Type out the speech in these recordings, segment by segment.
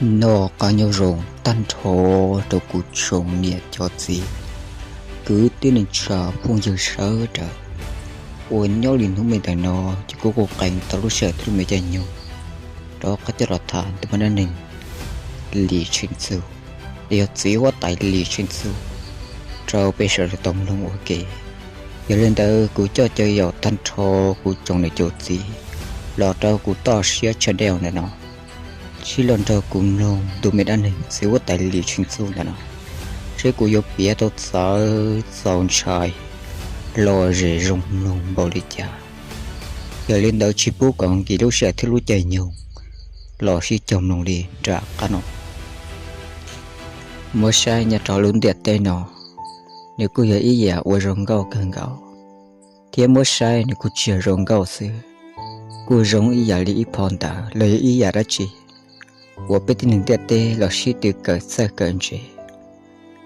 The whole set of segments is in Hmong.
Noj qab nyob zoo tag nrho rau kuv tsoom niam cov txiv kwv tij neej tsa phooj ywg sawv daws uas nyob li hnub me ntawm no. Ces kuv kuj qee tau lub sij hawm thiab lub me caij nyoog rov qab coj los tham ntu muaj dab neeg Lis Tsheej Txuj, los yog txiv huab tais Lis Tsheej Txuj rau peb sawv daws tau mloog ua ke. Yog li ntawd kuv coj caw yaum tag nrho kuv tsoom niam cov txiv los rau kuv toj siab channel ntawm no sib los nrog kuv mloog ntu me dab neeg txiv huab tais Lis Tsheej Txuj ntawm no, seb kuv yuav piav tau txawv txaus ntshai los zem zoo mloog npaum li cas. Yog li ntawd tsis pub kom nkim lub sij hawm thiab lub caij nyoog, los sib cog mloog li nram qab no. Muab saib nyob rau lub ntiaj teb no, nws kuj yog ib yam uas zoo nkauj kawg nkaus, thiab muab saib nws kuj tsis yog zoo nkauj xwb, kuj zoo ib yam li ib phau ntawv los yog ib yam dab tsi uas peb tib neeg ntiaj teb los sib tw kawm txawj kawm ntse,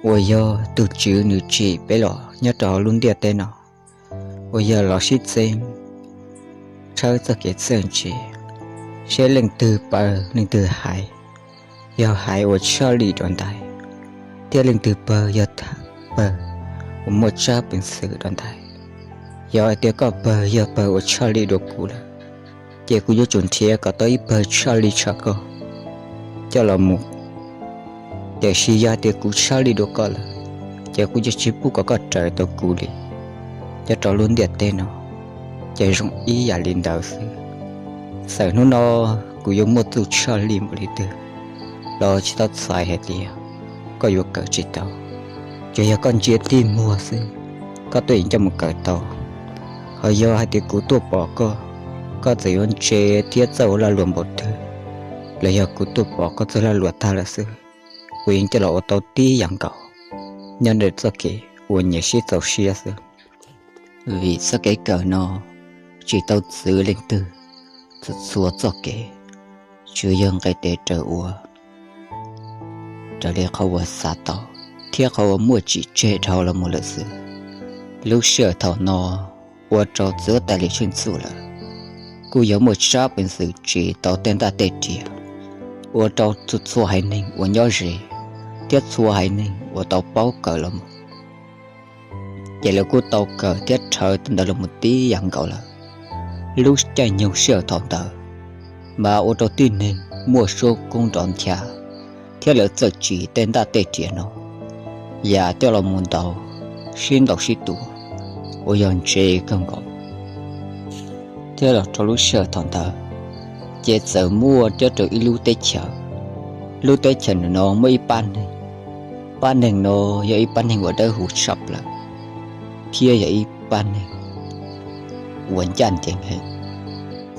uas yog tus Tswv nws tsim peb los nyob rau hauv lub ntiaj teb no, uas yog los sib txeeb tshawb txoj kev txawj ntse, seb leej twg pawg leej twg haiv, yog haiv uas tshaj lij dua ntais, thiab leej twg pawg yog pawg uas muaj tsab peev xwm dua ntais. Yog hais tias koj pawg yog pawg uas tshaj lij dua kuv lawm, ces kuv yuav tsum nrhiav kom tau ib pawg tshaj lij tshaj koj coj los mus. Tiam sis yog hais tias kuv tshaj lij dua koj lawm, ces kuv yuav tsis pub kom koj raws tau kuv li. Nyob rau lub ntiaj teb no ces zoo ib yam li ntawd xwb. Txawm hnub no kuv yuav muaj txuj tshaj lij npaum li twg los tsis tau txhais hais tias koj yuav kawm tsis tau. Tsuas yog koj ntsia tib muag xwb, koj twb yeej coj mus kawm tau. Ho yog hais tias kuv tuaj pom koj, koj txawm yuav ntse thiab txawj ua lag luam npaum twg, los yog kuv tuaj pom koj txawj lag luam tag lawm xwb, kuv yeej coj los ua tau tib yam nkaus nyob ntawm txoj kev uas nyias sib txaus siab xwb. Vim txoj kev kawm no tsis tau txwv leej twg txhua txoj kev, tsuas yog nqis tes raws ua, raws li qhov uas xav tau thiab qhov uas muaj tsim tseg dhau los mus lawm xwb. Lub sij hawm thaum no ua rau txiv huab tais Lis Tsheej Txuj lawm kuj yog muaj tsab peev xwm tsim tau tej ntaj tej riam, ua rau txhua haiv neeg uas nyob ze thiab txhua haiv neeg uas tau paub kawm los mus, ces lawv kuj tau kawm thiab rhawv tej ntawd los mus tib yam nkaus lawm. Lub caij nyoog sij hawm thaum ntawd mas ua rau tib neeg muaj suab koob nrov ncha, thiab lawv txawm tsim tej ntaj tej riam no yam coj los mus ntaus, sib ntaus sib tua uas yog ntse kawg nkaus. Thiab los rau lub sij hawm thaum ntawd ces txawm muaj nyob rau ib lub teb chaws. Lub teb chaws no muaj ib pab neeg, pab neeg no yog ib pab neeg uas dawb huv tshaj plaws, thiab yog ib pab neeg uas ncaj ncees heev.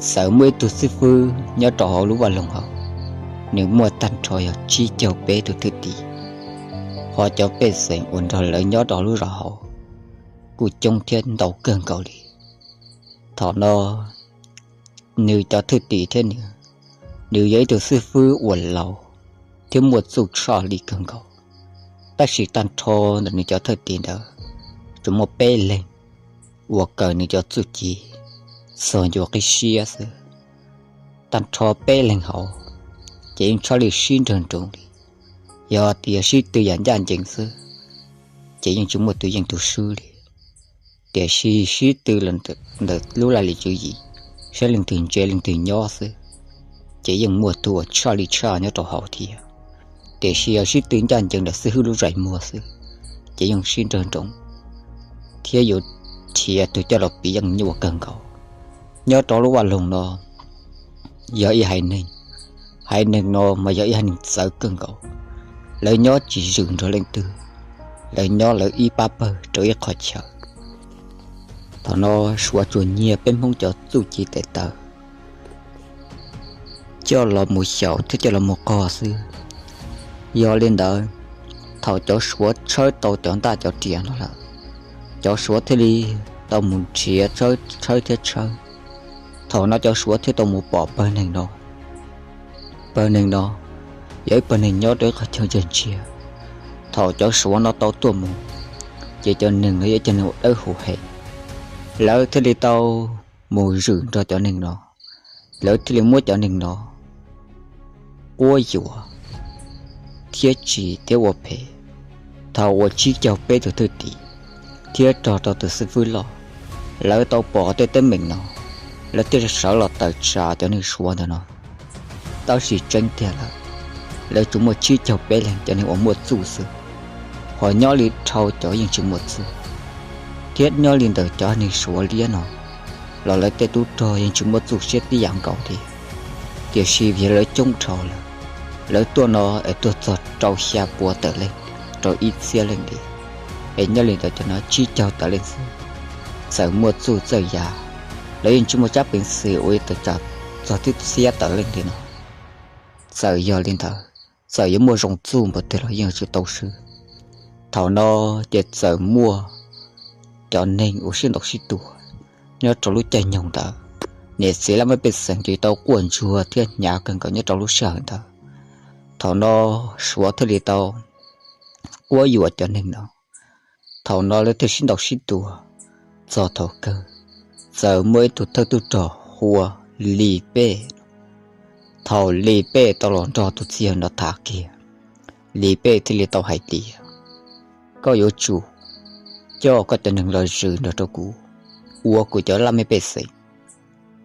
Txawm muaj ib tug xib fwb nyob rau hauv lub vaj loog hauv, nws muaj tag nrho yog tsib caug peb tug thwj tim, ho cov pej xeem uas nrog lawv nyob rau lub zos hauv kuj coob thiab ntau kawg nkaus li. Thaum no nws cov thwj tim thiab nws, nws yog ib tug xib fwb uas laus thiab muaj txuj tshaj lij kawg nkaus, tab sis tag nrho ntawm nws cov thwj tim ntawd tsuas muaj peb leeg uas kawm nws cov txuj ci txog ncua qib siab xwb. Tag nrho peb leeg hauv ces yeej tshaj lij sib nrawg nroos li. Yog tias sib tw yam ncaj ncees xwb ces yeej tsis muaj tus yeej tus swb li. Tiam sis sib tw ntawm lub laj lim tswv yim, saib leej twg ntse leej twg nyob xwb, ces yeej muaj tus uas tshaj lij tshaj nyob rau hauv thiab. Tiam sis yog sib tw ncaj ncees ntawm xib hwb lub zais muag xwb, ces yeej sib nrawg nroos thiab yuav nrhiav tus coj los piv yeej nyuaj kawg nkaus. Nyob rau lub vaj loog no yog ib haiv neeg, haiv neeg no mas yog ib haiv neeg txawv kawg nkaus. Lawv nyob tsis zwm nrog leej twg, lawv nyob lawv ib pab pawg rau ib qho chaw. Thaum no Suav tsuas nyiag peb Hmoob cov txuj ci tes taw coj los mus xyaum thiab coj los mus qog xwb. Yog li ntawd, thaum cov Suav tshawb tau cov ntaj cov riam no lawm, cov Suav thiaj li tau mus nrhiav tshawb thiab tshawb. Thaum no cov Suav thiaj tau mus pom pawg neeg no. Pawg neeg no yog ib pawg neeg nyob rau ib qhov chaw ntsiag ntsiag. Thaum cov Suav no tau tuaj mus, ces cov neeg no yog cov neeg dawb huv heev. Lawv thiaj li tau mus zwm nrog cov neeg no, lawv thiaj li muab cov neeg no quab yuam, thiab tsis thiab ua phem. Thaum uas tsib caug peb tus thwj tim thiab rog rau tus xib fwb loj, lawv tau pom tej teeb meem no, lawv thiaj sawv los tawm tsam cov neeg Suav ntawm no. Tab sis tseeb tiag lawm, lawv tsuas muaj tsib caug peb leeg cov neeg uas muaj txuj xwb, ho nyob li dhau cov yeej tsis muaj txuj, thiab nyob li ntawm cov neeg Suav liab no los lawv tej tub rog yeej tsis muaj txuj siab tib yam nkaus li. Tiam sis vim lawv coob dhau lawm, lawv tuaj no es tuaj txog rau xya puas tawm leej rau ib txhiab leej li, es nyob li ntawm cov no tsib caug tawm leej xwb, txawm muaj txuj txawj ya, lawv yeej tsis muaj tsab peev xwm uas yuav tawm tsam txog tib txhiab tawm leej li no. Txawm yog li ntawd, txawm yuav muaj zoo txuj npaum twg los yeej tsis tau swb. Thaum no ces txawm muaj cov neeg uas sib ntaus sib tua nyob rau lub caij nyoog ntawd, niam txiv laj mej pej xeem ces tau quaj ntsuag thiab hnyav kawg nkaus nyob rau lub sij hawm ntawd. Thaum no Suav thiaj li tau quab yuam cov neeg no. Thaum no lawv thiaj sib ntaus sib tua, txog thaum kawg txawm muaj ib tug thawj tub rog hu ua Lis Pej. Thaum Lis Pej tau los nrog tus txiv yawg no tham kiag, Lis Pej thiaj li tau hais tias, koj yuav tsum coj koj cov neeg los zwm nrog rau kuv ua kuv cov laj mej pej xeem,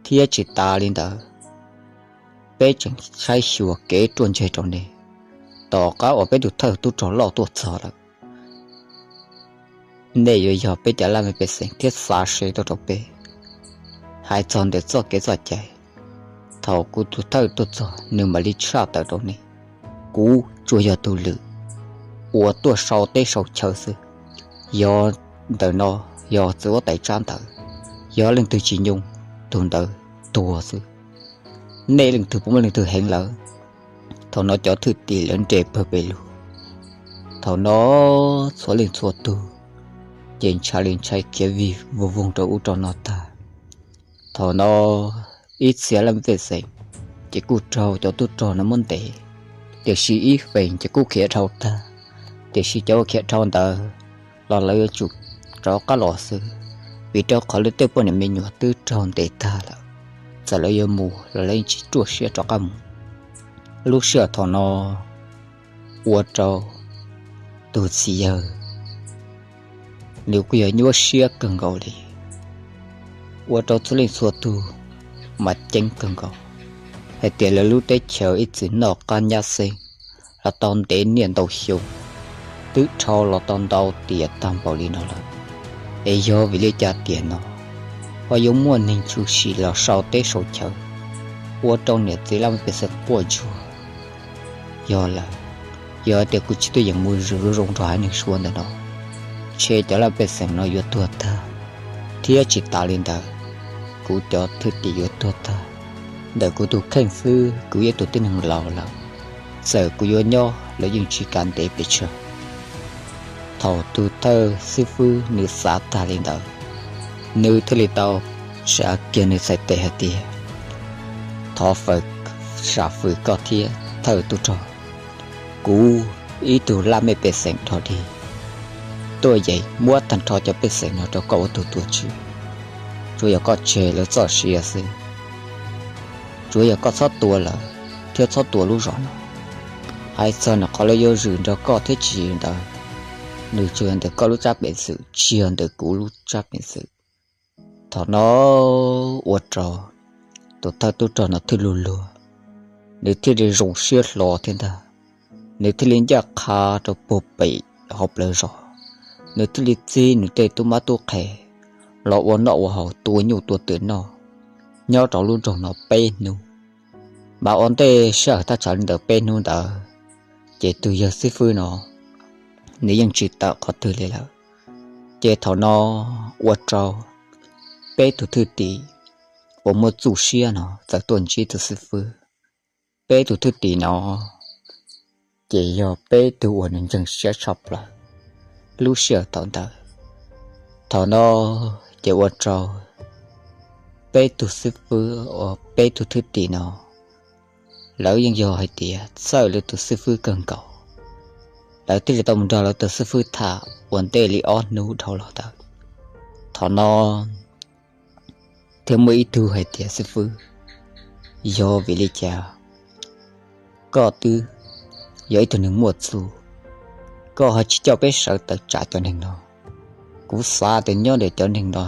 thiab tsis tas li ntawd, peb tseem saib xyuas kev ruaj ntseg rau nej. Tom qab uas peb tus thawj tub rog loj tuaj txog lawm, nej yuav yog peb cov laj mej pej xeem thiab xa se tuaj rau peb. Hais txog ntawm txoj kev txoj cai, thaum kuv tus thawj tuaj txog nws mam li tshaj tawm rau nej. Kuv tsuas yog tus lwm uas tuaj sau teb sau chaw xwb. Yog ntawm no, yog txiv huab tais tsab ntawd, yog leej twg tsis nyoo, tus ntawd tuag xwb. Nej leej twg puas muaj leej twg heev lawm? Thaum no cov thwj tim lawv nres pawg pes lug. Thaum no txhua leej txhua tug ces ntshai li ntshai khiav vij vog voog rau ub rau no tag. Thaum no ib txhia laj mej pej xeem ces kuj raug cov tub rog no muab ntes, tiam sis ib feem ces kuj khiav dhau tag. Tiam sis cov uas khiav dhau ntawd los lawv yuav tsum rov qab los xwb, vim rau qhov lawv tej poj niam me nyuam twb raug ntes tag lawm. Txawm lawv yuav mus los lawv yeej tsis ruaj siab rov qab mus. Lub sij hawm thaum no ua rau tus txiv yawg nws kuj yog nyuaj siab kawg nkaus li, ua rau txhua leej txhua tug mas ceeb kawg nkaus hais tias lawv lub teb chaws ib txwm noj qab nyab xeeb los tau ntev niaj ntau xyoo, twb dhau los tau ntau tiam tag npaum li no lawm, es yog vim li cas tiam no ho yuav muaj neeg tshwm sim los sau teb sau chaw, ua rau niam txiv laj mej pej xeem quaj ntsuag. Yog lawm, yog hais tias kuv tsis tuaj yeem mus zwm zoo nrog haiv neeg Suav ntawm no, ntshe cov laj mej pej xeem no yuav tuag tag, thiab tsis tas li ntawd, kuv cov thwj tim yuav tuag tag. Ntawm kuv tus kheej xwb kuv yog ib tug tib neeg laus lawm, txawm kuv yuav nyob los yeej tsis kav ntev pes tsawg. Thaum tus thawj xib fwb nws xav tag li ntawd, nws thiaj li tau tsa kiag nws txhais tes hais tias, thov fawm sam fwm koj thiab thawj tub rog, kuv ib tug laj mej pej xeem dog dig tuaj yeem muab tag nrho cov pej xeem no rau koj ua tus tuav tswv. Tsuav yog koj tseg lawv txoj sia xwb, tsuav yog koj txhob tua lawv thiab txhob tua lub zos no. Hais txog ntawm qhov lawv yuav zwm nrog koj thiab tsis ntawd, nws tsuas yog ntawm koj lub tsab peev xwm, tsis yog ntawm kuv lub tsab peev xwm. Thaum no ua rau tus thawj tub rog no thiaj li luag, nws thiaj li zoo siab hlo thiab ntag. Nws thiaj li ncaj qha rau puag pem hauv plawv zos, nws thiaj li txib nws tej tub mab tub qhe los ua noj ua haus tua nyuj tua twm noj nyob rau lub nroog no peb hnub. Mas ua ntej sij hawm thaj tsam li ntawm peb hnub ntawd, ces tus yawg xib fwb no nws yeej tsis tawm qhov twg li lawm. Ces thaum no ua rau peb tus thwj tim uas muaj txuj siab no txawm tuaj ntsib tus xib fwb. Peb tus thwj tim no ces yog peb tug uas nws ntseeg siab tshaj plaws lub sij hawm thaum ntawd. Thaum no ces ua rau peb tus xib fwb uas peb tus thwj tim no, lawv yeej yog hais tias txawj lawv tus xib fwb kawg nkaus. Lawv thiaj li tau mus nrog lawv tus xib fwb tham ua ntej li ob hnub dhau los ntawd. Thaum no thiaj muaj ib tug hais tias, xib fwb, yog vim li cas koj twb yog ib tug neeg muaj txuj, koj ho tsis coj peb sawv tawm tsam cov neeg no. Kuv xav tias nyob ntawm cov neeg no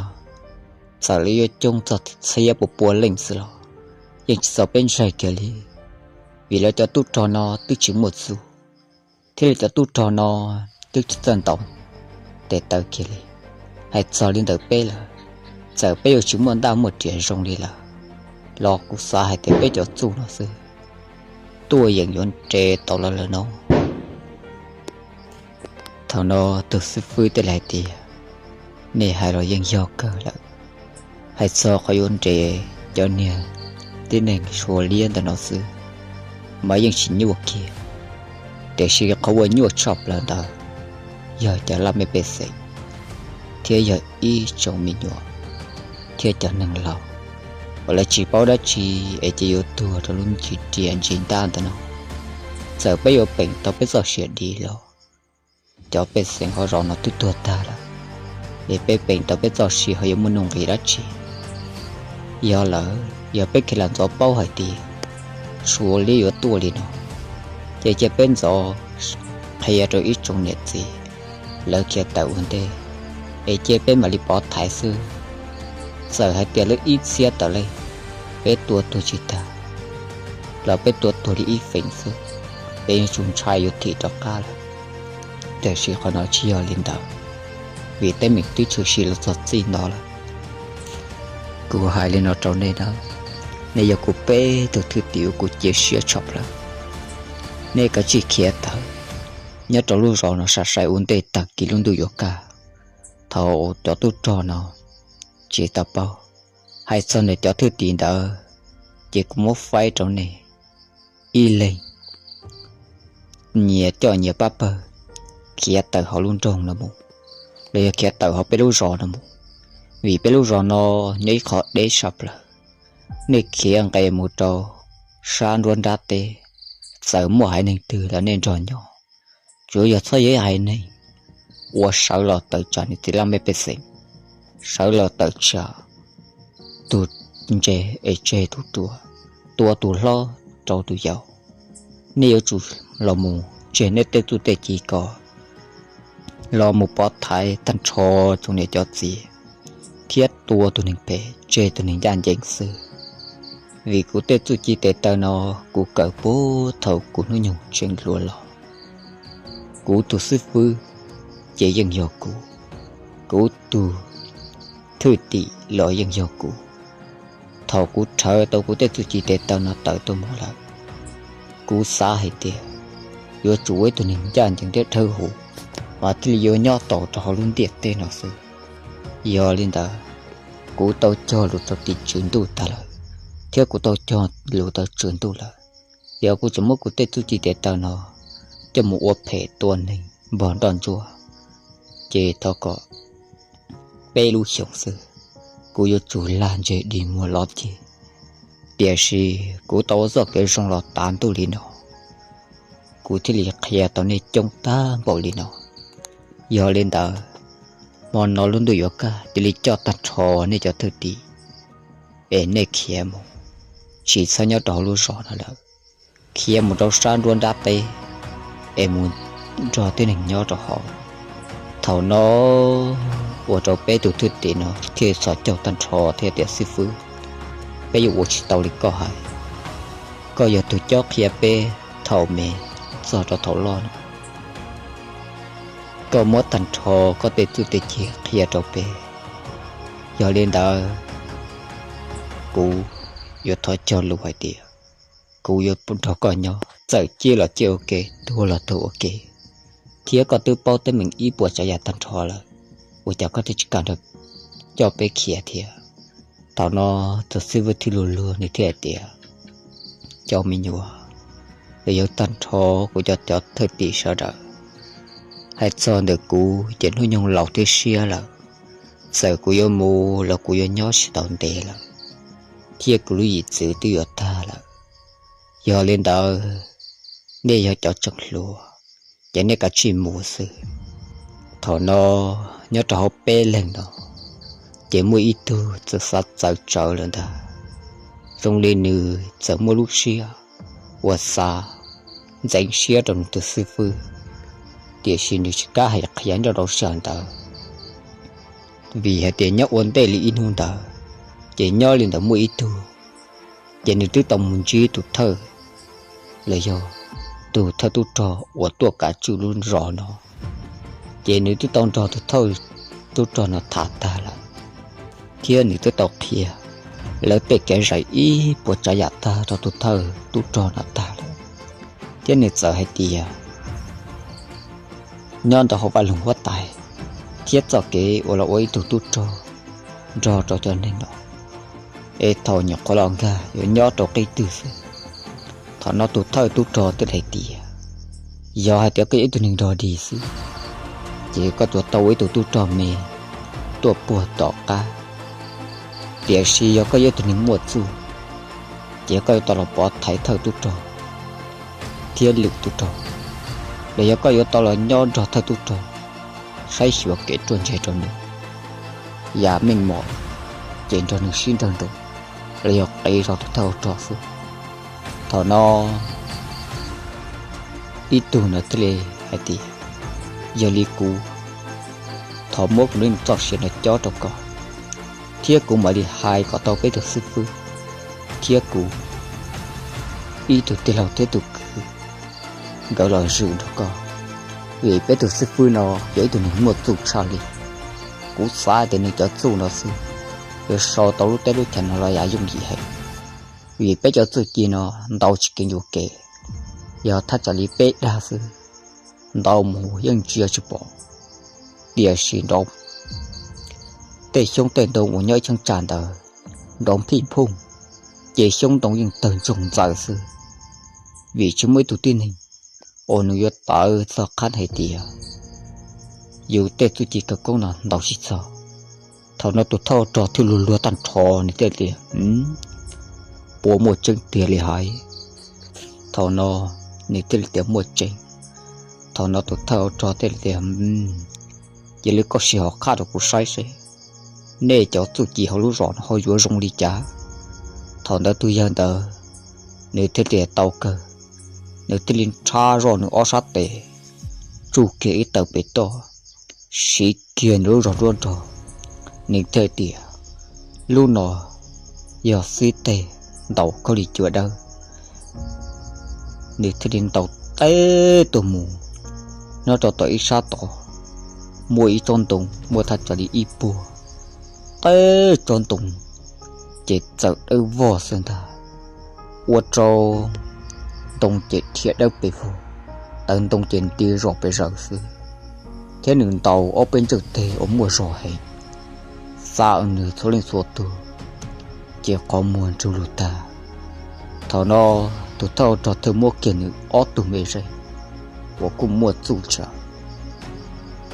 txawm li yuav coob txog txhiab pua pua leej xwb los yeej tsis txaus peb ntseeg kiag li, vim lawv cov tub rog no twb tsis muaj txuj, thiab lawv cov tub rog no twb tsis txawj ntaus tes taw kiag li. Hais txog li ntawm peb lawm, txawm peb yuav tsis muaj ntaj muaj riam zoo li lawm los kuv xav hais tias peb cov txuj no xwb tuaj yeem yuav nres tau lawv lawm no. Thaum no tus xib fwb thiaj li hais tias, nej hais los yeej yog kawg lawm. Hais txog qhov yuav nres cov niag tib neeg suav liab ntawm no xwb mas yeej tsis nyuaj kiag, tiam sis qhov uas nyuaj tshaj plaws ntawd yog cov laj mej pej xeem thiab yog ib tsoom me nyuam thiab cov neeg laus uas lawv tsis paub dab tsi es cia yuav tuag rau lub ntsis riam ntsis ntaj ntawm no. Txawm peb yuav peem tau peb txoj sia dim los cov pej xeem hauv zos no twb tuag tag lawm, es peb peem tau peb txoj sia ho yuav muaj nuj nqis dab tsi? Yog lawm, yog peb khiav los ntxov paub hais tias suav liab yuav tuaj li no, ces cia peb ntxov qhia rau ib tsoom niam txiv lawv khiav tawm ua ntej, es cia peb mam li pov thaiv xwb. Txawm hais tias lawv ib txhiab tawm leej, peb tua tuag tsis tag los peb tua tuag li ib feem xwb, peb yuav tsum ntshai yuav thim rov qab lawm. Tiam sis qhov no tsis yog li ntawd, vim teeb meem twb tshwm sim los txog txij no lawm. Kuv hais li no rau nej na, nej yog kuv peb tug thwj tim uas kuv cia siab tshaj plaws. Nej kav tsij khiav tawm nyob rau lub zos no sai sai ua ntej tag kis lub ntuj yuav kaj, thaum cov tub rog no tsis tau paub. Hais txog ntawm cov thwj tim ntawd, ces kuv muab faib rau nej ib leeg nyias coj nyias pab pawg khiav tawm hauv lub nroog no mus, los yog khiav tawm hauv peb lub zos no mus, vim peb lub zos no nyob ib qho deb tshaj plaws. Nej khiav nqes mus rau sab nruab nrab teb, txawm muaj haiv neeg twg los nej nrog nyob, tsuav yog txhob yog ib haiv neeg uas sawv los tawm tsam niam txiv laj mej pej xeem, sawv los tawm tsam tus ntse es tseg tus ruam, tua tus hlob rau tus yau. Nej yuav tsum los mus tseg nej tej txuj tej ci kom los mus pov thaiv tag nrho tsoom niam cov txiv, thiab tua tus neeg phem tseg tus neeg ncaj ncees xwb. Vim kuv tej txuj ci tes taw no kuv kawm puag thaum kuv hnub nyoog tseem hluas los. Kuv tus xib fwb ces yeej yog kuv, kuv tus thwj tim los yeej yog kuv. Thaum kuv rhawv tau kuv tej txuj ci tes taw no tawm tuaj mus lawm, kuv xav hais tias yuav tsum ua ib tug neeg ncaj ncees thiab dawb huv mas thiaj li yuav nyob tau rau hauv lub ntiaj teb no xwb. Yog li ntawd, kuv tau cog lus rau tim tswv ntuj tag lawm, thiab kuv tau cog lus rau tswv ntuj lawm. Yog kuv tseem muab kuv tej txuj ci tes taw no coj mus ua phem tua neeg npog nroj ntsuab, ces thov kom peb lub xyoos xwb, kuv yuav tsum lag ntseg dig muag los ceg. Tiam sis kuv tau ua txoj kev zoo los tav ntuj li no, kuv thiaj li qhia tau nej coob tag npaum li no. Yog li ntawd, hmo no lub ntuj yuav kaj, cia li coj tag nrho nej cov thwj tim es nej khiav mus, tsis txhob nyob rau hauv lub zos no lawm, khiav mus rau sab nruab nrab teb es mus nrog tib neeg nyob rau hauv. Thaum no ua rau peb tus thwj tim no thiaj txhos caug tag nrho thiab tias, xib fwb, peb yuav ua tsis tau li koj hais. Koj yog tus cob qhia peb thaum me txog rau thaum loj no, koj muab tag nrho koj tej txuj tej ci qhia rau peb. Yog li ntawd, kuv yuav thov cog lus hais tias kuv yuav nrog koj nyob, txawm ciaj los ciaj ua ke, tuag los tuag ua ke, thiab koj twb paub teeb meem ib puas tsav yam tag nrho lawm, ua cas koj thiaj tsis kam nrog coj peb khiav thiab? Thaum no tus xib fwb thiaj luag luag nws thiaj hais tias, cov me nyuam, los yog tag nrho kuv cov cov thwj tim sawv daws, hais txog ntawm kuv ces hnub nyoog laus thiab siab lawm, txawm kuv yuav mus los kuv yuav nyob tsis tau ntev lawm, thiab kuv lub yim txwv twb yuav tag lawm. Yog li ntawd, nej yog cov tseem hluas, ces nej kav tsij mus xwb. Thaum no nyob rau hauv peb leeg no, ces muaj ib tug txawm xav txawv tsawv lawm ntag, zoo li nws txawm muaj lub siab uas xav ntxeev siab rau nws tus xib fwb, tiam sis nws tsis kam hais qhia nyob rau sij hawm ntawd, vim hais tias nyob ua ntej li ib hnub ntawd, ces nyob li ntawd muaj ib tug, ces nws twb tau mus ntsib tus thawj, los yog tus thawj tub rog uas tuaj kav tswj lub zos no, ces nws twb tau nrog tus thawj tub rog no tham tag lawm, thiab nws twb tau qhia lawv tej kev zais ib puas tsav yam tag rau tus thawj tub rog no tag lawm, thiab nws txawm hais tias nyob ntawm hauv Vaj Loog Huab Tais thiab txoj kev uas los ua ib tug tub rog nrog rau cov neeg no, es thaum nyuam qhuav los nkag yuav nyob rau qib twg xwb. Thaum no tus thawj tub rog thiaj hais tias, yog hais tias koj yog ib tug neeg dog dig xwb, ces koj yuav tau ua ib tug tub rog me tuaj puag tom qab, tiam sis yog koj yog ib tug neeg muaj txuj, ces koj yuav tau los pov thaiv thawj tub rog thiab lwm tub rog, los yog koj yuav tau los nyob nrog thawj tub rog saib xyuas kev ruaj ntseg rau nws, yam meej mom ces nrog nws sib nrawg nroos, los yog qiv zog tus thawj hauv rog xwb. Thaum no ib tug ntawd thiaj li hais tias, yog li kuv thov muab kuv lub txoj sia no cob rau koj, thiab kuv mam li hais kom tau peb tus xib fwb thiab kuv ib tug tij laug thiab tus kwv nkawd los zwm nrog koj, vim peb tus xib fwb no yog ib tug neeg muaj txuj tshaj li. Kuv xav tias nws cov txuj no xwb yuav sau tau lub teb lub chaw no los yam yooj yim heev, vim peb cov txuj ci no ntau tsis keev yuam kev, yog thaj tsam li peb dag xwb, ntau mus yeej ntsia tsis pom, tiam sis nrov tej xyoob tej ntoo uas nyob ib cheeb tsam ntawd nrov phij phooj, ces xyoob ntoo yeej tawg ntsoog ntxaws xwb, vim tsis muaj ib tug tib neeg uas nws yuav tawv txog qhab hais tias yus tej txuj ci khawv koob no ntau tsis txog. Thaum no tus thawj rog thiaj luag luag tag nrho, nws thiaj tias, puas muaj tseeb tiag li hais? Thaum no nws thiaj li tias muaj tseeb. Thaum no tus thawj rog thiaj li tias, cia li koj sim ho qhaj rau kuv saib seb nej cov txuj ci hauv lub zos no ho yuav zoo li cas. Thaum ntawd tus yawg ntawd nws thiaj li tau kawg, nws thiaj li rhab zoj nws ob sab tes, tsuj kiag ib taw pem toj, siv kiag nws lub zog nruab nrog, nws thiaj tias, lub no yog xib teg ntaus khaub lig cua dawb. Nws thiaj li ntaus teb tuaj mus, nyob rau tom ib sab tod muaj ib tsob ntoo muaj thaj tsam li ib puag, teb tsob ntoo ces txawm dawb vog xwb ntag, ua rau ntoo ces dhia dawb pes vog, tawv ntoo ces nti zom pes zaws xwb, thiab nws ntaus ob peb ntsawj teg uas muaj zog heev, xa nws txhua leej txhua tug ces qhov muag ntsug lug tag. Thaum no tus thawj rog thiaj muab kiag nws ob tug me zes uas kuj muaj txuj tshaj,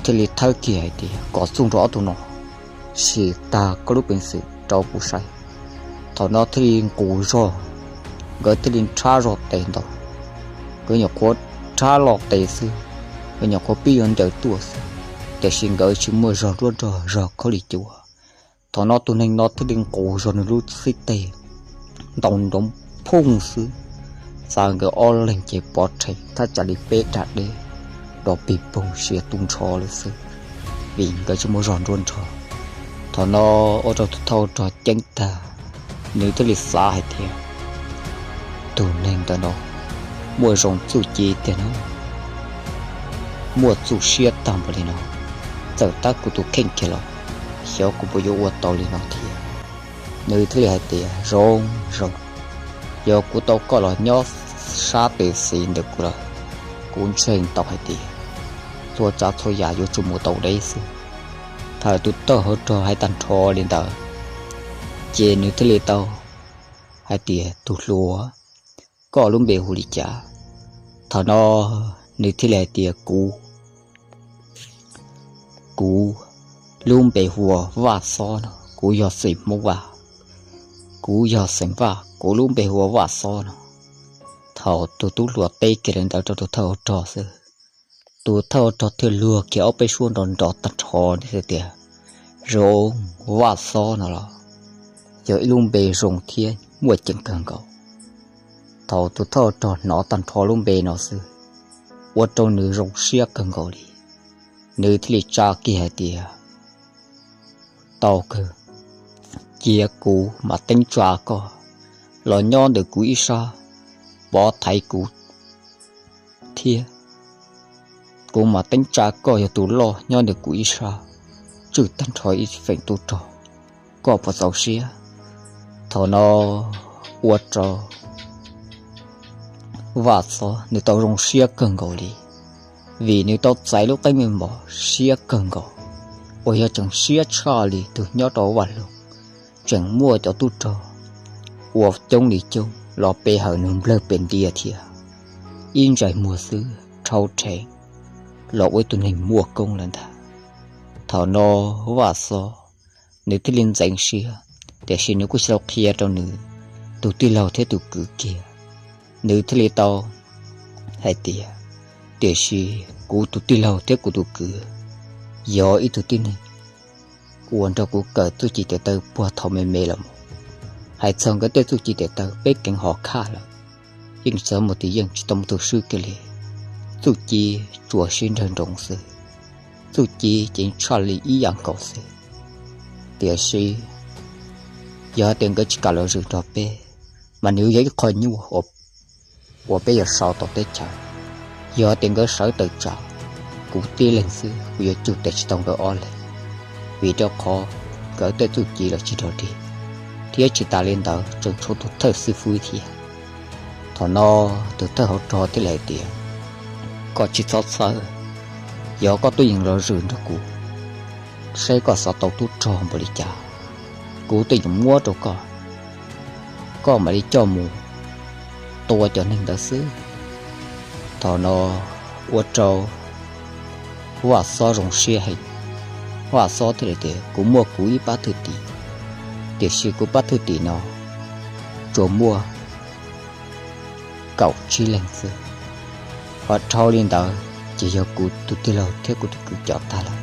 thiaj li thawb kiag hais tias kom txuj nrog ob tug no sim tag koj lub peev xwm rau kuv saib. Thaum no thiaj li nqus zog, nkawd thiaj li rhab zog tes ntaus. Nkawd nyuam qhuav rhab los tes xwb, nkawd nyuam qhuav pib yuav ncaws tuaj xwb, tiam sis nkawd tsis muaj zog nruab nrog zog khaub lig cua. Thaum no tus neeg no thiaj li nqus zog nws lub xib teg ntaus nrov phooj xwb, xa nkawd ob leeg ces pov rhees thaj tsam li peb dag deb, nrov pig poog siav tu nrho lawm xwb, vim nkawd tsis muaj zog nruab nrog. Thaum no ua rau tus thawj rog ceeb tag, nws thiaj li xav hais tias, tus neeg ntawm no muaj zoo txuj ci tiag no, muaj txuj siab tag npaum li no, txawm tab kuv tus kheej kiag los xyov kuv puas yuav ua tau li no thiab. Nws thiaj li hais tias, zoo zoo, yog kuv tau koj los nyob sab tes xis ntawm kuv lawm, kuv ntseeg tau hais tias txhua tsav txhua yam yuav tsum mus tau deb xwb. Thaum tus thawj hauv rog hais tag nrho li ntawd, ces nws thiaj li tau hais tias, tus hluas, koj lub npe hu li cas? Thaum no nws thiaj li hais tias, kuv, kuv lub npe hu ua Vaj Xob no, kuv yog xeem Hmoob Vaj, kuv yog xeem Vaj, kuv lub npe hu ua Vaj Xob no. Thaum tus tub hluas teb kiag li ntawd rau tus thawj hauv rog xwb, tus thawj hauv rog thiaj luag kiag ob peb suab nrov nrov tag nrho nws thiaj tias, zoo, Vaj Xob no los yog ib lub npe zoo thiab muaj ceem kawg nkaus. Thaum tus thawj rog hnov tag nrho lub npe no xwb, ua rau nws zoo siab kawg nkaus li. Nws thiaj li tsa kiag hais tias, Tau kawg, cia kuv mam teeb tsa koj los nyob ntawm kuv ib sab, pov thaiv kuv thiab. Kuv mam teeb tsa koj yog tus loj nyob ntawm kuv ib sab, tswj tag nrho ib feem tub rog, koj puas txaus siab? Thaum no ua rau Vaj Xob nws tau zoo siab kawg nkaus li, vim nws tau txais lub qeej meej mom siab kawg nkaus, uas yog tseem siab tshaj li tus nyob rau Vaj Loog, tseem muaj cov tub rog ua coob li coob los pe hawm nws nplawg pes ntia thiab, ib ntsais muag xwb rhau rheev los ua ib tug neeg muaj koob lawm ntag. Thaum no Vaj Xob nws thiaj li ntxeev siab, tiam sis nws kuj tsis tau qhia rau nws tus tij laug thiab tus kwv kiag. Nws thiaj li tau hais tias, Tiam sis kuv tus tij laug thiab kuv tus kwv yog ib tug tib neeg uas nrog kuv kawm txuj ci tes taw puag thaum me me los mus. Hais txog nkawd tej txuj ci tes taw peb keev hov khaj lawm, yeej txawv mus tias yeej tsis tau mus tug swb kiag li. Txuj ci tsuas sib nrawg nroos xwb, txuj ci ceev tshaj li ib yam nkaus xwb. Tiam sis yog hais tias nkawd tsis kam los zwm nrog peb, mas nws yog ib qho nyuaj uas peb yuav sau tau teb chaws. Yog hais tias nkawd sawv tawm tsam kuv tib leeg xwb, kuv yuav cug tes tsis tau nkawd ob leeg, vim rau qhov nkawd tej txuj ci los tsis nrog dig, thiab tsis tas li ntawd tseem tshuav tus thawj xib fwb thiab. Thaum no tus thawj hauv rog thiaj li hais tias, Koj tsis txhob txhawj, yog koj tuaj yeem los zwm nrog kuv, seb koj xav tau tub rog npaum li cas, kuv tuaj yeem muab rau koj, koj mam li coj mus tua cov neeg ntawd xwb. Thaum no ua rau Vaj Xob zoo siab heev. Vaj Xob thiaj li tias, Kuv muaj kuv ib pab thwj tim, tiam sis kuv pab thwj tim no tsuas muaj kaum tsib leeg xwb, ho dhau li ntawd ces yog kuv tus tij laug thiab kuv tus kwv cov tag lawm.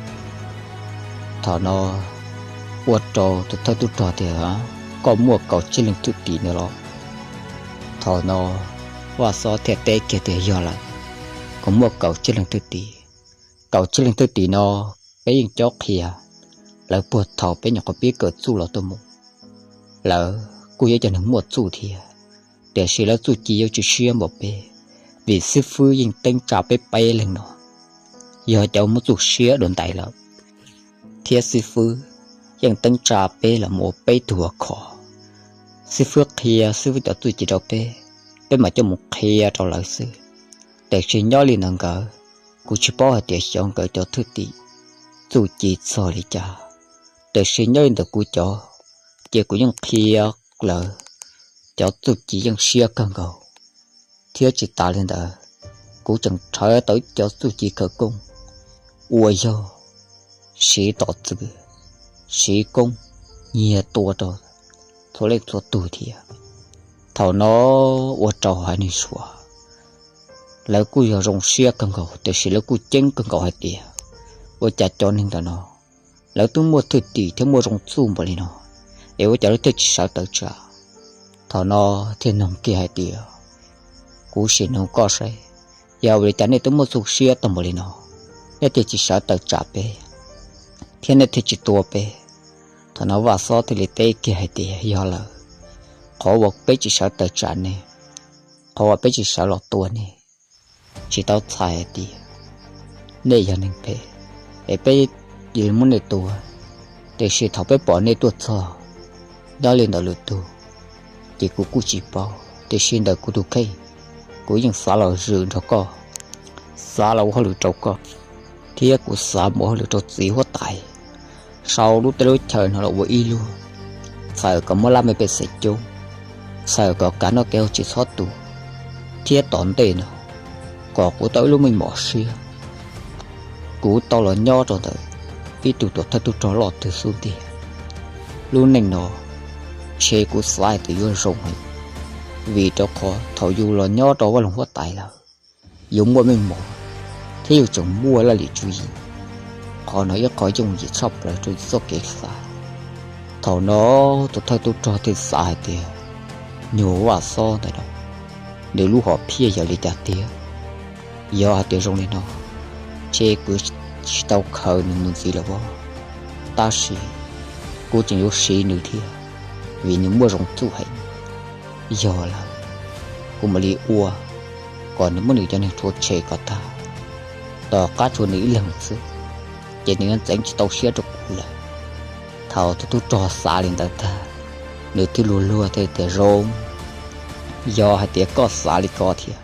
Thaum no ua rau tus thawj tub rog tias, Koj muaj kaum tsib leeg thwj tim ntawd los? Thaum no Vaj Xob thiaj teb kiag tias, Yog lawm, kuv muaj kaum tsib leeg thwj tim. Kaum tsib leeg thwj tim no peb yeej cob qhia lawv puag thaum peb nyuam qhuav pib kawm txuj los tuaj mus. Lawv kuj yog cov neeg muaj txuj thiab, tiam sis lawv txuj ci yuav tsis siab npaum peb, vim xib fwb yeej teeb tsa peb peb leeg no. Yog cov muaj txuj siab dua ntais lawm, thiab xib fwb yeej teeb tsa peb los mus ua peb tug ua khov. Xib fwb qhia xib fwb cov txuj ci rau peb, peb mam coj mus qhia rau lawv xwb. Tiam sis nyob li ntawm nkawd, kuv tsis paub hais tias xyov nkawd cov thwj tim txuj ci txog li cas, tiam sis nyob li ntawm kuv cov, ces kuv yeej qhia lawv cov txuj ci yeej siab kawg nkaus. Thiab tsis tas li ntawd, kuv tseem rhawv tau ib cov txuj ci khawv koob uas yog siv tom txwv, siv koob nyiag tua rau txhua leej txhua tug thiab. Thaum no ua rau haiv neeg Suav lawv kuj yog zoo siab kawg nkaus, tiam sis lawv kuj ceeb kawg nkaus hais tias, Ua cas cov neeg ntawm no lawv twb muaj thwj tim thiab muaj zoo txuj npaum li no, es ua cas lawv thiaj tsis sawv tawm tsam? Thaum no thiaj nug kiag hais tias, Kuv sim nug koj saib, yog vim li cas nej twb muaj txuj siab tag npaum li no, nej thiaj tsis sawv tawm tsam peb, thiab nej thiaj tsis tua peb? Thaum no Vaj Xob thiaj li teb kiag hais tias, Yog lawm, qhov uas peb tsis sawv tawm tsam nej, qhov uas peb tsis sawv los tua nej, tsis tau txhais hais tias nej yog neeg phem es peb cia li muab nej tua. Tiam sis thaum peb pom nej tuaj txog nyob li ntawm lwm tus, ces kuv kuj tsis paub, tiam sis ntawm kuv tus kheej, kuv yeej xav los zwm nrog koj, xav los ua hauj lwm rau koj, thiab kuv xav mus ua hauj lwm rau txiv huab tais, sau lub teb lub chaw no los ua ib lub, txhawm kom muaj laj mej pej xeem coob, txhawm kom kav noj kev haus tsis txhob tu, thiab tom ntej no kom kuv tau ib lub meej mom siab, kuv tau los nyob rau ntawm ib tug tuam thawj tub rog loj twg xub ntiag. Lub neej no ntshe kuv xav hais tias yuav zoo heev, vim rau qhov thaum yus los nyob rau vaj loog huab tais lawm, yus muaj meej mom thiab yus tseem muaj laj lim tswv yim, qhov no ib qho yooj yim tshaj plaws rau yus txoj kev xav. Thaum no tus thawj tub rog thiaj xav hais tias, nyuag Vaj Xob ntawm no nws lub hom phiaj yog li cas tiag. Yog hais tias zoo li no, ces kuv tsis tau khaws nws mus ntxiv lawm os. Tab sis kuv tseem yuav siv nws thiab, vim nws muaj zoo txuj heev. Yog lawm, kuv mam li ua kom nws muab nws cov neeg rhuav tshem kom tag, tom qab tshuav nws ib leeg xwb, ces nws yuav ntxeev tsis tau siab rau kuv lawm. Thaum tus tub rog xav li ntawd tag, nws thiaj luag luag thiaj tias, Zoo, yog hais tias koj xav li ko thiab,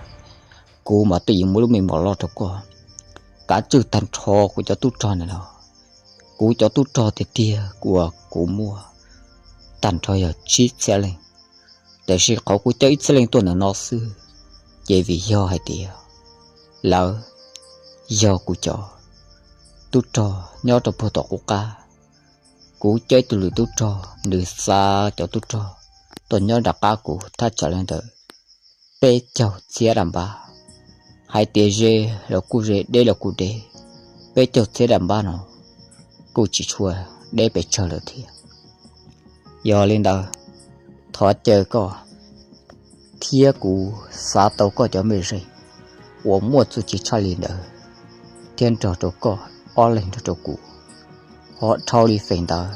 kuv mas twb yuav muab lub me mos loj rau koj kav tswj tag nrho kuv cov tub rog na no. Kuv cov tub rog tiag tiag uas kuv muaj tag nrho yog tsib txhiab leej, tiam sis qhov kuv coj ib txhiab leej tuaj ntawm no xwb, ces vim yog hais tias lawv yog kuv cov tub rog nyob rau puag tom qub qab. Kuv coj ib tug lwm tub rog, nws xa cov tub rog tuaj nyob nram qab kuv thaj tsam li ntawm peb caug txhiab daj npab. Hais tias ze los kuj ze, deb los kuj deb, peb caug txhiab daj npab no kuj tsis tshua deb pes tsawg lawm thiab. Yog li ntawd, thov caw koj thiab kuv xav tau koj cov mej zeej uas muaj txuj ci tshaj li ntawd, thiab nrog rau koj ob leeg nrog rau kuv, ho dhau li feem ntawd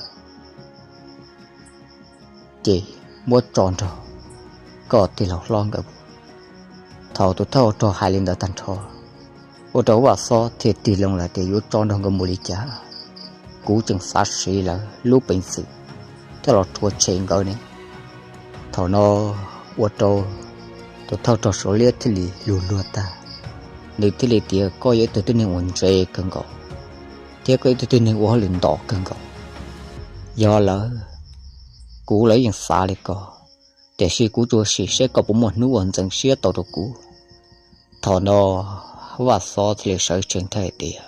ces muab tso nrog koj tij laug hlob nkawd. Thaum tus thawj rog hais li ntawd tag nrho, ua rau Vaj Xob thiaj tig loo lawm tias, Yuav tso nrog nkawd mus li cas? Kuv tseem xav siv lawv lub peev xwm thiab los rhuav tshem nkawd ne. Thaum no ua rau tus thawj rog Suav Liab thiaj li luag luag tag, nws thiaj li tias, Koj yog ib tug tib neeg uas ntse kawg nkaus, thiab koj ib tug tib neeg ua hauj lwm ntom kawg nkaus. Yog lawm, kuv los yeej xav li ko, tiam sis kuv tsuas sim seb koj puas muaj hnub uas ntxeev siab tau rau kuv. Thaum no Vaj Xob thiaj li sawv tsees thiab hais tias,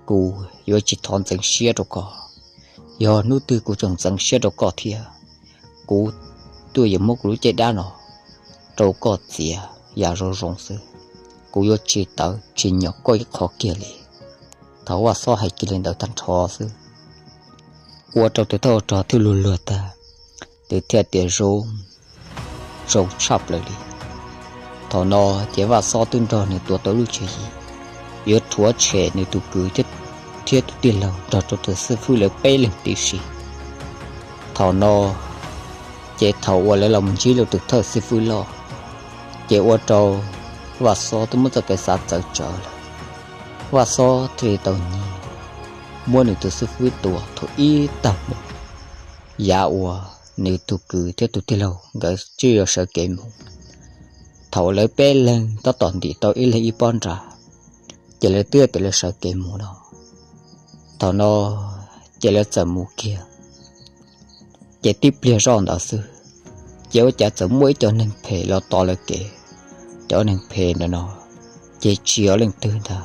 Kuv yuav tsis thov ntxeev siab rau koj. Yog hnub twg kuv tseem ntxeev siab rau koj thiab, kuv tuaj yuav muab kuv lub caj dab no rau koj txiav yam zoo zoo xwb. Kuv yuav tsis tawv tsis nyom koj ib qho kiag li. Thaum Vaj Xob hais kiag li ntawd tag nrho xwb, ua rau tus thawj rog thiaj luag luag tag, nws thiaj tias, Zoo, zoo tshaj plaws li. Thaum no ces Vaj Xob twb nrog nws tuav tau lub tswv yim yuav rhuav tshem nws tus kwv thiab tus tij laug nrog rau tus xib fwb lawv peb leeg tib si. Thaum no ces thaum uas lawv los mus ntsib lawv tus thawj xib fwb loj, ces ua rau Vaj Xob twb muab txoj kev xav txawv tsawv lawm. Vaj Xob thiaj li tau nyiag muab nws tus xib fwb tua thaum ib tag hmo, yav uas nws tus kwv thiab tus tij laug nkawd twb yuav sawv kev mus. Thaum lawv peb leeg tab tom ntim tau ib leeg ib pob nra, ces lawv twb tias lawv sawv kev mus no. Thaum no ces lawv txawm mus kiag, ces tib pliag zoj ntawd xwb, ces ua cas txawm muaj ib co neeg phem los tos lawv kev. Cov neeg phem ntawm no ces tsis yog leej twg ntag,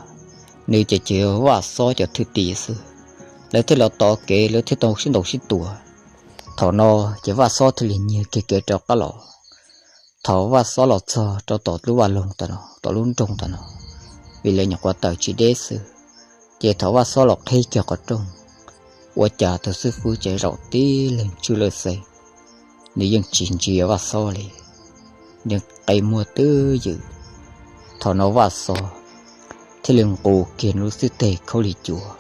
nws ces ces yog Vaj Xob cov thwj tim xwb. Lawv thiaj los tos kev, lawv thiaj tau sib ntaus sib tua. Thaum no ces Vaj Xob thiaj li nyiag kiag kev rov qab los. Thaum Vaj Xob los txog rau tom lub vaj loog tom no, tom lub nroog tom no, vim lawv nyuam qhuav tawm tsis deb xwb, ces thaum Vaj Xob los qhib kiag qhov rooj, ua cas tus xib fwb ces zaum tib leeg tswj lawj xeeb, nws yeej tsis ntsia Vaj Xob li, nws qe muag twj ywm. Thaum no Vaj Xob thiaj li nqus kiag nws lub xib teg khaub lig cua,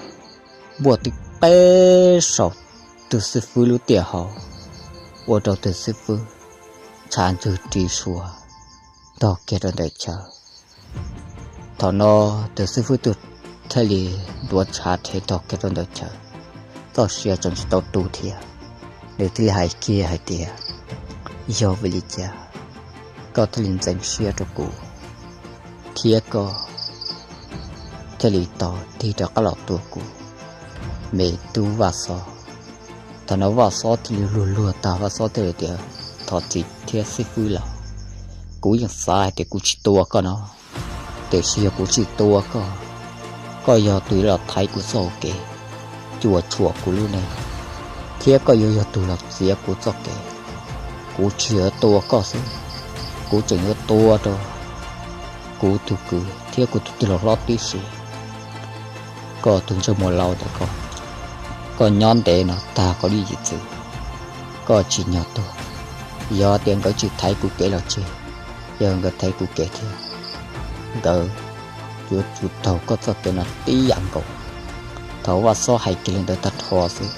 npuaj tib qeb saum tus xib fwb lub tiaj hauv, ua rau tus xib fwb tshav ntswg ris suav ntog kiag rau ntawm chaw. Thaum no tus xib fwb thiaj li ntuav tshav rhe ntog kiag rau ntawm chaw, txoj sia tseem tsis tau tu thiab. Nws thiaj li hais kiag hais tias, Yog vim li cas koj thiaj li ntxeev siab rau kuv, thiab koj thiaj li tau tig rov qab los tua kuv, me tub Vaj Xob? Thaum no Vaj Xob thiaj li luag luag tag, Vaj Xob thiaj li tias, Thov txim thiab xib fwb los, kuv yeej xav hais tias kuv tsis tua koj no, tiam sis yog kuv tsis tua koj, koj yog tus yuav los thaiv kuv txoj hau kev, cuam tshuam kuv lub neej, thiab koj yuav yog tus los txiav kuv txoj kev. Kuv tsis yog tua koj xwb, kuv tseem yuav tua rau kuv tus kwv thiab kuv tus tij laug hlob tib si. Koj tus ntsej muag laus ntawm koj, koj nyob ntev no tag koj lub yim txwv, koj tsim nyog tuag. Yog tias nkawd tsis thaiv kuv kev los tseg, yog nkawd thev kuv kev thiab, nkawd yuav tsum taug koj txoj kev no tib yam nkaus. Thaum Vaj Xob hais kiag li ntawd tag nrho xwb,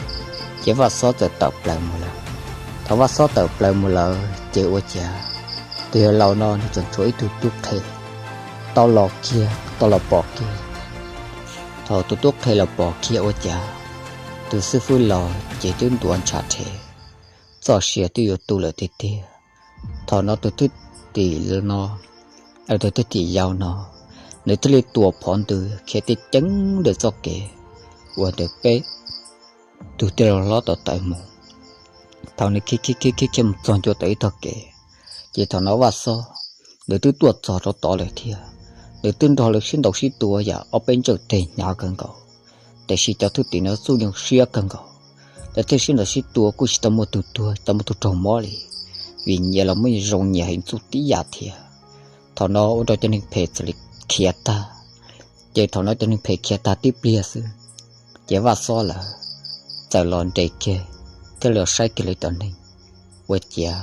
ces Vaj Xob txawm tawm plaws mus lawm. Thaum Vaj Xob tawm plaws mus lawm ces ua cas tus yawg laus no nws tseem tshuav ib tug tub qhe tau los kiag, tau los pom kiag. Thaum tus tub qhe los pom kiag ua cas tus xib fwb los ces twb ntuav ntshav rhe, txoj sia twb yuav tu lawm tiag tiag. Thaum no tus thwj tim no, tus thwj tim yau no, nws thiaj li tuam phov ntws khiav ceev ceev ntawm txoj kev uas ntawm peb tus tij laug hlob tau tawm mus. Thaum nws khiav khiav khiav khiav mus txog ncua tau ib tog kev, ces thaum no Vaj Xob nws twb tuaj txog rau tod lawm thiab. Nws twb nrog lawv sib ntaus sib tua yam ob peb ntsawj teg hnyav kawg nkaus, tiam sis cov thwj tim no txuj yeej siab kawg nkaus. Lawv thiaj sib ntaus sib tua kuj tsis tau muaj tus tuag, tsis tau muaj tus raug mob li, vim nyias los muaj zoo nyias heev txuj tib yam thiab. Thaum no ua rau cov neeg phem txawm li khiav tag. Ces thaum no cov neeg phem khiav tag tib pliag xwb, ces Vaj Xob lawv txawm los nres kiag thiab los saib kiag lawv cov neeg, ua ciav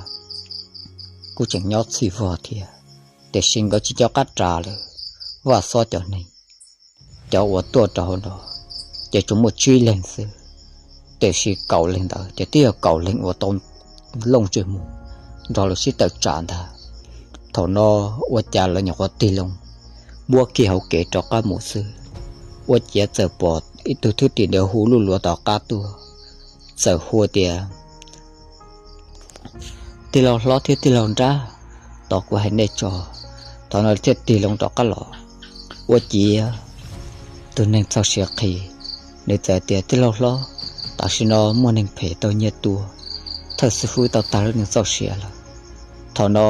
kuj tseem nyob txhij vog thiab, tiam sis nkawd tsis nco qab ras lawm. Vaj Xob cov neeg, cov uas tuaj rau hauv no ces tsuas muaj tsib leeg xwb, tiam sis kaum leeg ntawd ces twb yog kaum leeg uas tau looj ntsej muag nrog lawv sib tawm tsam ntag. Thaum no ua cas lawv nyuam qhuav tig loo muab kiag hauv kev rov qab mus xwb, ua ciav txawm pom ib tug thwj tim ntawd hu luj luav tom qab tuaj, txawm hu tias, Tij laug hlob thiab tij laug nrab, tos kuv hais nej tso. Thaum no thiaj tig loo rov qab los, ua ciav tus neeg txoj sia qhi, nws txawm tias, Tij laug hlob, tam sim no muaj neeg phem tau nyiag tua thawj xib fwb tau tag lub neej txoj sia lawm. Thaum no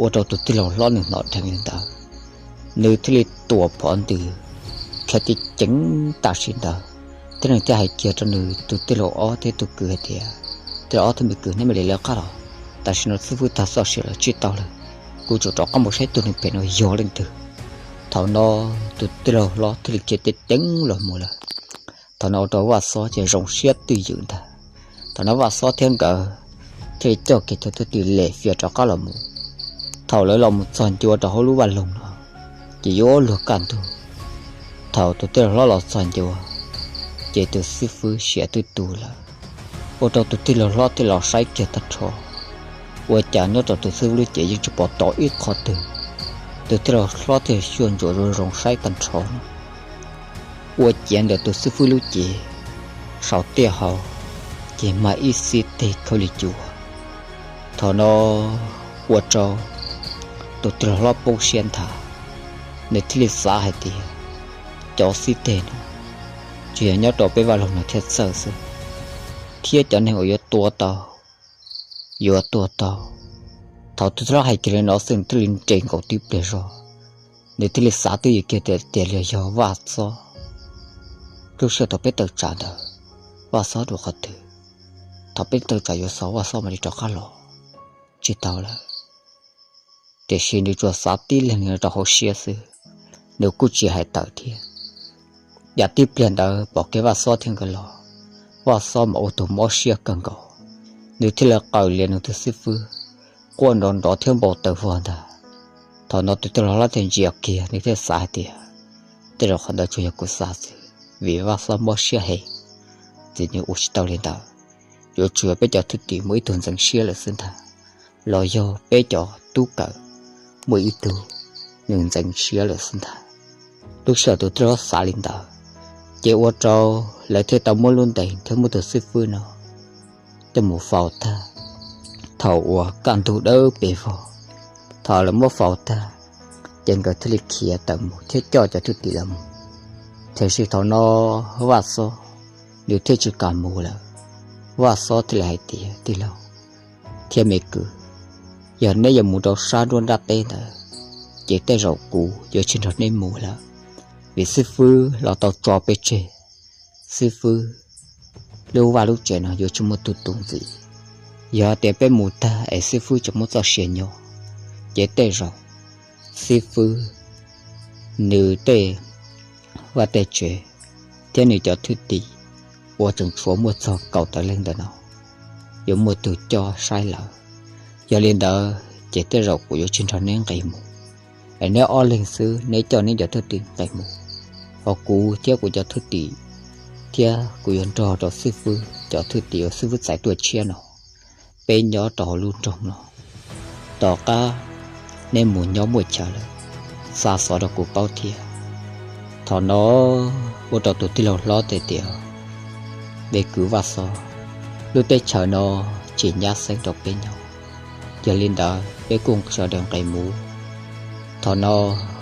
ua rau tus tij laug hlob nws hnov dheev li ntawd, nws thiaj li tuam phov ntws khiav ceev ceev tam sim ntawd, thiab nws thiaj hais kiag rau nws tus tij laug ob thiab tus kwv hais tias, Tij laug ob thiab me kwv, neb mam li lawv qab los, tam sim no xib fwb tag txoj sia lawm tsis tau lawm, kuv tsum rov qab mus saib tus neeg phem no yog leej twg. Thaum no tus tij laug hlob thiaj li khiav ceev ceev los mus lawm. Thaum no ua rau Vaj Xob ces zoo siab twj ywm ntag. Thaum no Vaj Xob thiab nkawd thiaj li coj kiag cov thwj tim lem fias rov qab los mus. Thaum lawv los mus txog ncua rau hauv lub vaj loog no, ces yuav luag kaj ntug. Thaum tus tij laug hlob los txog ncua, ces tus xib fwb sia twb tu lawm, ua rau tus tij laug hlob thiaj los saib kiag tag nrho, ua cas nyob rau tus xib fwb lub cev yeej tsis pom tau ib qho twg. Tus tij laug hlob thiaj xyuaj ntsuam zoo zoo saib tag nrho no, ua ciav ntawm tus xib fwb lub cev saum tiaj hauv ces mag ib xib teg khaub lig cua. Thaum no ua rau tus tij laug hlob poob siab nthav, nws thiaj li xav hais tias, Cov xib teg no tsuas yog nyob rau peb vaj loog no thiaj txawj xwb, thiab cov neeg uas yuav tua tau, yuav tua tau. Thaum tus tij laug hais kiag li no xwb nws thiaj li nres nkaus tib pliag zog, nws thiaj li xav twj ywm kiag tias, Tias li yog Vaj Xob, lub sij hawm thaum peb tawm tsam ntawd, Vaj Xob dua qhov twg? Thaum peb tawm tsam yuav xov Vaj Xob mam li rov qab los, tsis tau lawm. Tiam sis nws tsuas xav tib leeg rau hauv siab xwb, nws kuj tsis hais tawm thiab. Yam tib pliag ntawd pom kiag Vaj Xob thiab nkawd los, Vaj Xob mas ua tus mob siab kawg nkaus, nws thiaj li qawm lias nws tus xib fwb, quaj nrov nrov thiab npau taws vog ntag. Thaum no tus tij laug hlob thiaj ntsia kiag, nws thiaj xav hais tias, Tej zaum qhov ntawd tsuas yog kuv xav xwb, vim Vaj Xob mob siab heev, ces nws ua tsis tau li ntawd. Yuav tsum yog peb cov thwj tim muaj ib tug ntxeev siab lawm xwb ntag, los yog peb cov tub kawm muaj ib tug nws ntxeev siab lawm xwb ntag. Lub sij hawm tus tij laug hlob xav li ntawd, ces ua rau lawv thiaj tau muab lub ntees thiab muab tus xib fwb no coj mus faus tag. Thaum uas kaj ntug dawb pes vog, thaum lawv muab faus tag, ces nkawd thiaj li khiav tawm mus thiab coj cov thwj tim lawv mus. Tiam sis thaum no Vaj Xob nws thiaj tsis kam mus lawm. Vaj Xob thiaj li hais tias, Tij laug thiab me kwv, yog neb yuav mus rau sab nruab nrab teb ntawd, ces tej zaum kuv yuav tsis nrog neb mus lawm, vim xib fwb los tau tso peb tseg. Xib fwb lub vaj lub tsev no yuav tsis muaj tus tu ntxiv. Yog tias peb mus tag es xib fwb tseem muaj txoj sia nyob, ces tej zaum xib fwb nws tej vaj tej tsev thiab nws cov thwj tim uas tseem tshuav muaj txog kaum tawm leej ntawm no yuav muaj tus coj saib lawm. Yog li ntawd ces tej zaum kuv yuav tsis nrog neb nqis mus. Es neb ob leeg xwb neb coj neb cov thwj tim nqis mus, hos kuv thiab kuv cov thwj tim thiab kuv yuav nrog rau xib fwb cov thwj tim uas xib fwb txais tuaj tshiab no, peb nyob rau hauv lub nroog no. Tom qab neb mus nyob muaj chaw lawm, xa xov rau kuv paub thiab. Thaum no ua rau tus tij laug hlob teb tias, Peb kwv Vaj Xob, lub teb chaws no tsis nyab xeeb rau peb nyob. Yog li ntawd peb kuj sawv daws nqis mus. Thaum no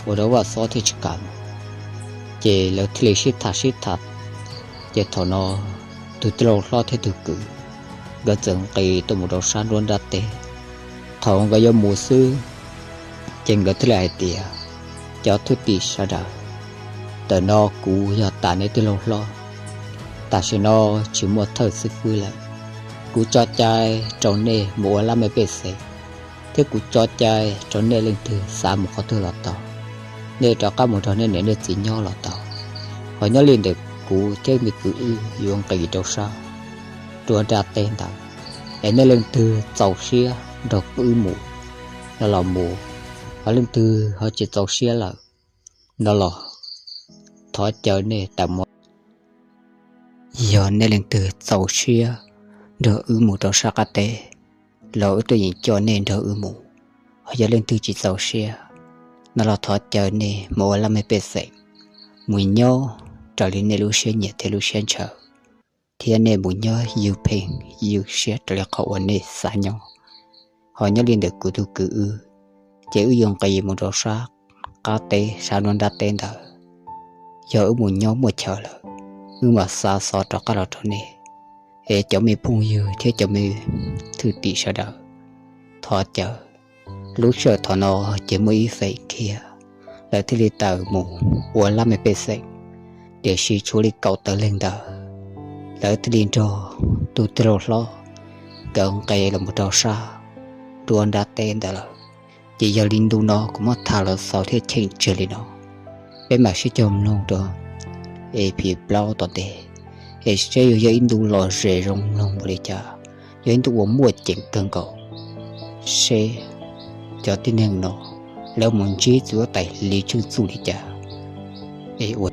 ua rau Vaj Xob thiaj tsis kam mus, ces lawv thiaj li sib tham sib tham. Ces thaum no tus tij laug hlob thiab tus kwv, nkawd txawm nqis tuaj mus rau sab nruab nrab teb. Thaum nkawd yuav mus xwb, ces nkawd thiaj li hais tias, Cov thwj tim sawv daws, ntawm no kuv yog tas neb tij laug hlob. Tam sim no tsis muaj thawj xib fwb lawm. Kuv tso cai rau nej mus ua lab mej pej xeem, thiab kuv tso cai rau nej leej twg xav mus qhov twg los tau. Nej rov qab mus nrog nej niam nej txiv nyob los tau, hos nyob li ntawm kuv thiab me kwv wb yuav nqis rau sab nruab nrab teb ntawd. Es nej leej twg txaus siab nrog wb mus no los mus, hos leej twg ho tsis txaus siab lawm no los thov caw nej tawm mus. Yog nej leej twg txaus siab nrog wb mus rau sab qab teb, los wb tuaj yeem coj nej nrog wb mus. Hos yog leej twg tsis txaus siab no los thov caw nej mus ua lab mej pej xeem, mus nyob raws li nej lub siab nyiam thiab lub siab ntshaw, thiab nej mus nyob yws pheej yws siab raws li qhov uas nej xav nyob. Hos nyob li ntawm kuv tus kwv wb, ces wb yuav nqis mus rau sab qab teb sab nruab nrab teb ntawd. Yog wb mus nyob muaj chaw lawm, wb mam xa xov rov qab los rau nej. Es cov me phooj ywg thiab cov me thwj tim sawv daws, thov caw, lub sij hawm thaum no ces muaj ib feem khiav, lawv thiaj li tawm mus ua lab mej pej xeem, tiam sis tshuav li kaum tawm leeg ntawd, lawv thiaj li nrog tus tij laug hlob nkawd nqis los mus rau sab nruab nrab teb ntawd lawm. Ces yog li ntu no kuv muab tham los xaus thiab cheem tseg li no, peb mam sib cog mloog rau E P plaub tom ntej, es seb yuav yog ib ntu lom zem zoo mloog npaum li cas, yog ib ntu uas muaj ceem kawg nkaus, seb cov tib neeg no lawv mus ntsib txiv huab tais Lis Tsheej Txuj li cas. Es ua